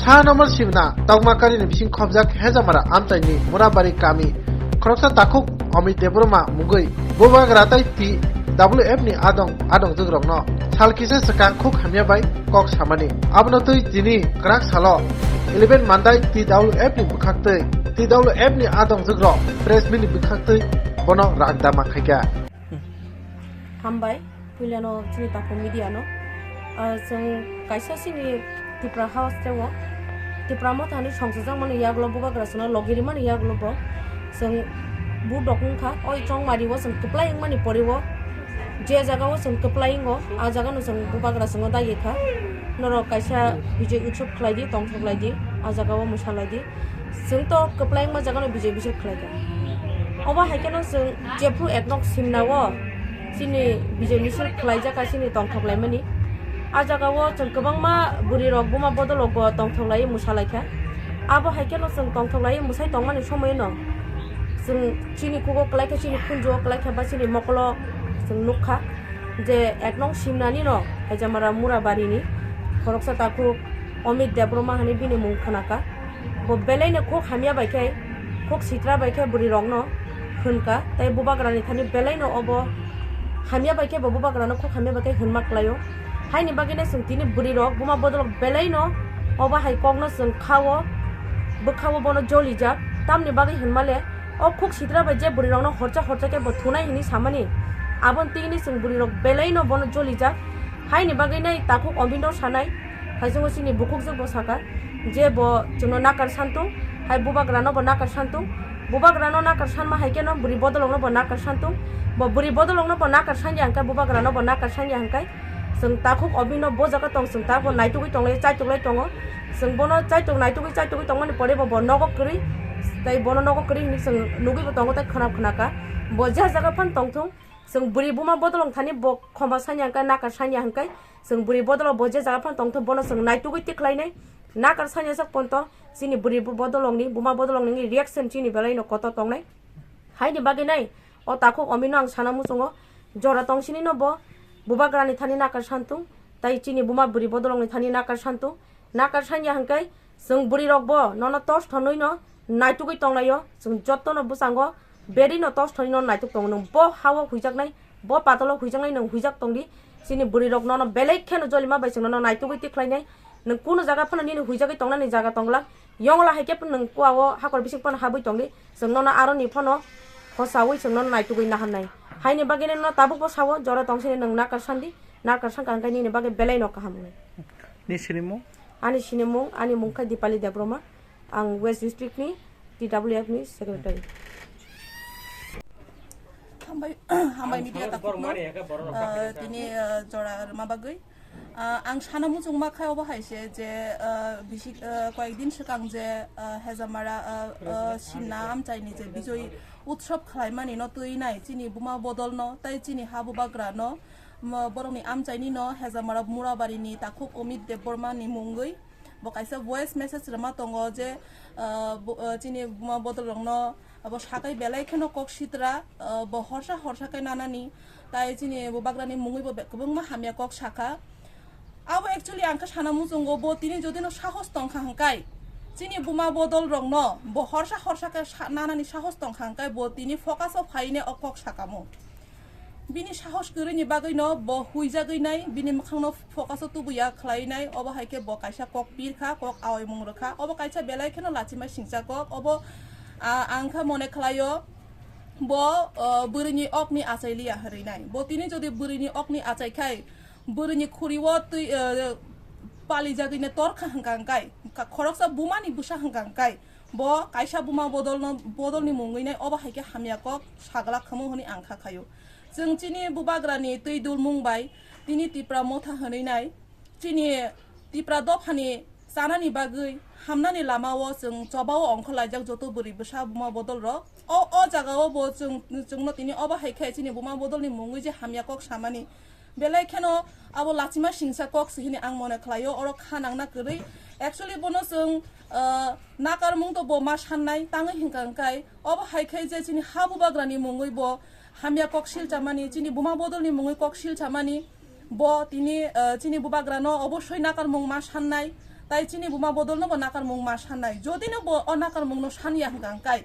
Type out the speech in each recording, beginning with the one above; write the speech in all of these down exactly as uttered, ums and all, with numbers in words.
Sa nombor sibna Tokmakarini bising khobjak Hejamara amchaini Murabari kami khoroksa takhuk Amit Debbarma mungwi bubagra tai T W F ni adong adongjwkrokno sal kisa swkang khuk hamya bai kok samani. Abono twi tini kwrak salo eleven Mandai T W F ni bwkhaktwi T W F ni adongjwkrok press meet ni bwkhaktwi bono ragdama khaikha. Hambai, puilano chini takhuk media no. Ah, chwng kaisa chini Tipra House teo. Tipra Motha hinwi songchajak mani yagulo bubagra chwngno logi rimani yagulo bo. Chwng budok wngkha, oi chongmari o chwng kwplai wngmani pore o. Je jaga o chwng kwplai wngo, a jaga no chwng bubagra chwngno dagi kha. Norok kaisa bijoi utsob khlai di, tongthok lai di, a jaga o mwsa lai di. Chwng to kwplai wngma jaga no bijoi bijoi khlai kha. Obo hai kheno chwng jephru ek nok simna o chini bijoi misil khlai jak kha chini tongthok lai mani. A jaga o chwng kwbangma bwrwi rok buma bodol rok tongthok lai mwsa lai kha. Abo hai kheno chwng tongthok lai mwsai tongmani somoi no chwng chini kugo kwlai kha, chini khunju o kwlai kha ba chini mokolo chwng nuk kha. Je ek nong simnani no Hejamara Murabari ni khoroksa takhuk Amit Debbarma hinwi bini mung khwnaka. Bo belai no khuk hamya bai khe, khuk sitra bai khe bwrwi rok no hwnka, tei bubagra ni thani belai no obo hamya bai khe bo bubagra no khuk hamya bai khe hwnma kwlaio. Haini bagwi no chwng tini bwrwi rok buma bodol rok belai no obo hai kok no chwng kha o, bwkha o bono jolijak, tamni bagwi hwnma le O khuk sitra bai je bwrwi rokno horcha horcha khe bo thunai hinwi samani, aboni tini chwng bwrwi rok belai no bono jolijak. Haini bagwi nai takhuk Omin no sanai, haisungo chini bukhuk jwk bo saka je bo chwngno nakar santung, hai bubagra no bo nakar santung, bubagra no nakar sanma hai khe no bwrwi bodol rok no bo nakar santung, bo bwrwi bodol rok no bo nakar sanya hwnkhe bubagra no bo nakar sanya hwnkhe chwng takhuk Omin no bo jaga tong chwng ta bo naitugwi tonglai chaitok lai tongo. Chwng bono chaitok naitugwi chaitogwi tongmani pore bo, bo nogo kwrwi, tei bono nogo kwrwi hinwi chwng nugwi bo tongo tei khna khna kha. Bo je jaga phano tongthung, chwng bwrwi buma bodol wng thani bo khoma sanya hwnkhe, nakar sanya hwnkhe, chwng bwrwi bodol bo je jaga phano tongthung bono chwng naitugwi tikhlainai. Nakar sanya sak ponto chini bwrwi bo-, bodol wngni, buma bodol wngni reaction chini belai no kotor tongnai. Haini bagwi nai o takhuk Omin no ang sana muchungo, jora tong sini no bo bubagra ni thani nakar santung, tei chini buma bwrwi bodol wngni thani nakar santung. Nakar sanya hwnkhe chwng bwrwi rok bo nono tos thonwi no naitugwi tonglaio, chwng joto no bwskango berwi no tos thonwi no naituk tongo. Nwng bo ha o huijaknai, bo patalo huijaknai nwng huijak tongdi. Chini bwrwi rok nono belai kheno jolima bai chwng nono naitugwi tikhlainai. Nwng kunu jaga phano nini huijagwi tongnani jaga tongla, yongla hai khe phano nwng kua o hakor bising phano habwi tongdi. Chwng nono aroni phano hosawi chwng nono naitugwi naharnai. Haini bagwi nono tabuk bo sao, jora tong sini nwng nakar sandi, nakar sangkha hwnkhe nini bagwi belai no kaham wngnai. Ni sinimung? Ani sinimung, ani mung khe Dipali Debbarma. Ang West District ni T W F ni secretary. Hambai, hambai media takhukno, ah, tini, ah, jora rwma bagwi. Ah, ang sana muchungma khai obo hai se je, ah, bisi, ah, koyek din swkang je, ah, Hejamara, ah, ah, Simna amchaini je bijoi utsob khlaimani no twi nai chini buma bodol no tei chini ha bubagra no, mo-, borokni amchaini no Hejamara Murabari ni takhuk Omit Debbarma ni mungwi bo kaisa voice message rwma tongo je, ah, bo-, ah, chini buma bodol rok no abo sakai belai kheno kok sitra, ah, bo horsa horsa khe nanani, tai chini bubagrani mungwi bo be-, kwbangma hamya kok sakha. Abo actually ang khe sana muchungo, bo tini jodi no sahos tongkha hwnkhe, chini buma bodol rokno bo horsa horsa khe sa-, nanani sahos tongkha hwnkhe, bo tini focus o phaine o kok sakamo. Bini sahos kwrwini bagwino bo huijagwi nai, bini mwkhangno focus o tubuya khlai nai, obo hai khe bo kaisa kok pir kha, kok aoimung rwkha, obo kaisa belai kheno lachima singcha kok, obo, ah, ang khe mone khlaio bo, ah, bwrwini okni achai liya hwnwi nai. Bo tini jodi bwrwini okni achai khai, bwrwini khuri o twi, ah, palijagwino tor kha hwnkha hwnkhe, khoroksa bumani bwsa hwnkha hwnkhe, bo kaisa buma bodolno, bodolni mungwi nai obo hai khe hamya kok saglak khamu hwnwi ang kha khaio. Chwng chini bubagrani twi dulmung bai tini Tipra Motha hwnwi nai, chini Tipra dophani chanani bagwi hamnani lamao chwng chobao ongkhorlaijak joto bwrwi bwsa buma bodolrok. O, o jagao bo chwng, chwngno tini obo hai khe chini buma bodolni mungwi je hamya kok samani belai kheno abo lachima singsa kok se hini ang mone khlaio, oro kha nangna kwrwi. Actually bono chwng, ah, nakarmung to bo ma sannai, tangwi hwnkha hwnkhe obo hai khe je chini ha bubagrani mungwi bo hamya kok silchamani, chini buma bodolni mungwi kok silchamani, bo tini, ah, chini bubagrano obosoi nakarmung ma sannai, Tai chini buma bodol no bo nakarmung ma sanai. Jodi no bo o nakarmung no sanya hwnkha hwnkhe,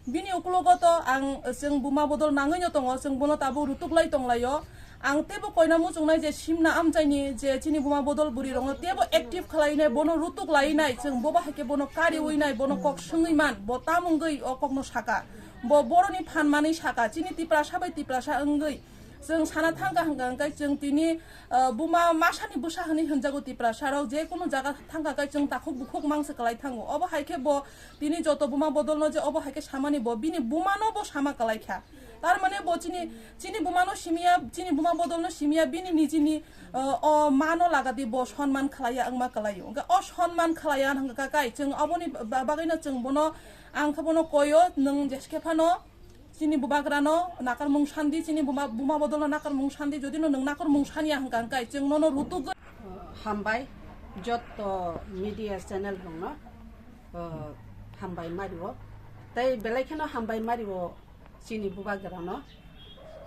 bini ukulogo to ang, chwng buma bodol nangwi no tongo, chwng bono tabuk rutuk lai tonglaio. Ang teibo koina muchungnai je simna amchaini je chini buma bodol bwrwi rokno teibo active khlai nai, bono rutuk lai nai, chwng bo bahai khe bono kariwi nai, bono kok swngwi man, bo tamungwi o kokno saka. Bo boroni phan manwi saka, chini Tiprasa bai Tiprasa wngwi. Chwng sana thangkha hwnkha hwnkhe chwng tini, ah, buma masani bwsa hwnwi hwnjago Tiprasa rok, je kunu jaga thangkha khe chwng takhuk bukhuk mangsa kwlai thango. Obo hai khe bo tini joto buma bodol no je obo hai khe samani bo bini buma no bo sama kwlai kha. Tar mane bo chini, chini buma no simiya, chini buma bodol no simiya bini nijini, ah, o ma no lagadi bo sonman khlaiya wngma kwlaio. Hwnkhe o sonman khlaiya hwnkha kai chwng oboni ba-, bagwi no chwng bono, ang khe bono koyo nwng jeskhe phano chini bubagrano nakarmung sandi, chini buma, buma bodolno nakarmung sandi, jodi no nwng nakarmung sanya hwnkha hwnkhe chwng nono rutuk. Hambai jotto media channel rokno, uh, hambai mario. Tai belai kheno hambai mario chini bubagrano.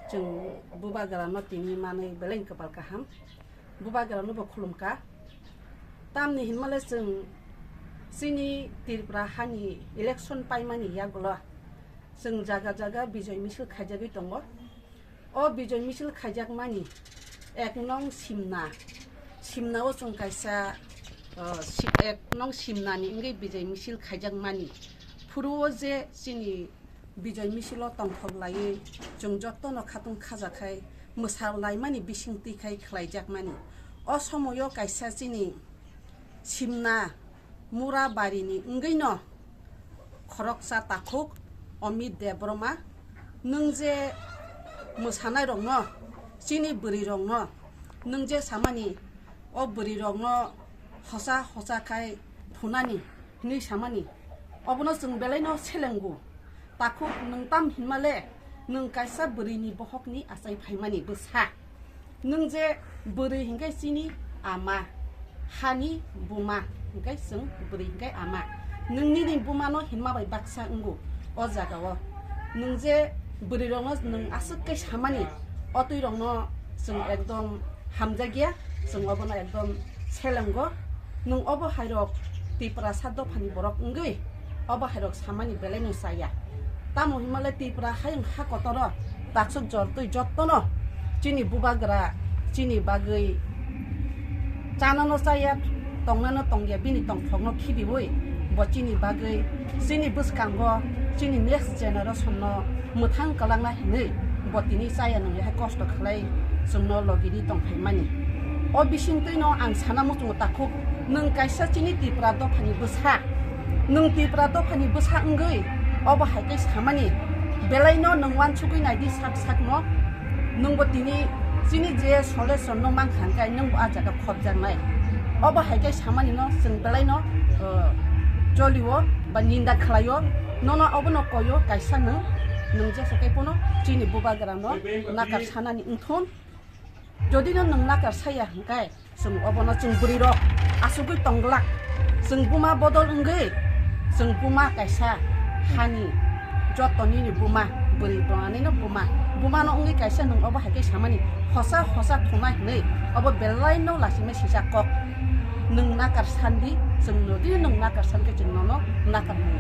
Chwng bubagrano tini manwi belai kwpal kaham. Bubagrano bo khulumkha. Tamni hinmale chwng chini Tripura hani election paimani yagulo chwng jaga jaga bijoy misil khaijagwi tongo. O bijoy misil khaijakmani ek nong Simna, Simna o chwng kaisa, o, si-, ek nong Simna ni wngwi bijoy misil khaijakmani. Phuru o je chini bijoy misil o tongthok laiwi chwng jotono khatung khajakhai mwsa laimani bisingtwi khai khlaijakmani. O somoio kaisa chini Simna Mura barini wngwino khoroksa takhuk Amit Debbarma, nwng je mwsanairokno, chini bwrwirokno, nwng je samani o bwrwirokno hosa hosa khai phunani hwnwi samani, obono chwng belaino selengo. Takhuk nwng tam hinmale, nwng kaisa bwrwini bohokni achai phaimani bwsa. Nwng je bwrwi hinkhe chini ama, hani buma hinkhe chwng bwrwi hinkhe ama. Nwng nini bumano hinma bai baksa wngo o jagao. Nwng je bwrwirokno nwng aswk khe samani, o twirokno chwng ekdom hamjakya, chwng obono ekdom selengo. Nwng obo hairok Tiprasa dophani borok wngwi obo hairok samani belaino chaya. Tamo hinmale Tripura hayung ha kotoro taksuk jortwi jottono chini bubagra chini bagwi chanano chaya, tongnano tongya, bini tongthokno khibiwi bo chini bagwi, chini bwskango, chini next generation no mwthang kwlangna hinwi bo tini chaya nungya hai kosto khlai chwngno logidi tongphaimani. O bisingtwino ang sana muchungo takhuk, nwng kaisa chini Tripura dophani bwsa, nwng Tripura dophani bwsa wngwi obo hai khe samani, belaino nwng uansugwi naidi sak sakno, nwngbo tini chini je solution no mankha hwnkhe nwngbo ah jaga khopjaknai. Obo hai khe samanino chwng belaino, uh, cholio ba ninda khlaio, nono obono koyo kaisa nwng, nwng jesa khe pono chini bubagrano nakar sanani wngthun. Jodi no nwng nakar saya hwnkhe chwng obono chwng bwrwirok asugwi tongglak, chwng buma bodol wngwi chwng buma kaisa hani joto nini buma bwrwi tongnanino buma, bumano wngwi kaisa nwng obo hai khe samani hosa hosa thungnai hwnwi obo belaino lasimai sijak kok. Nwng nakar sandi, chwng nodi nwng nakar sankhe chwng nono nakar mung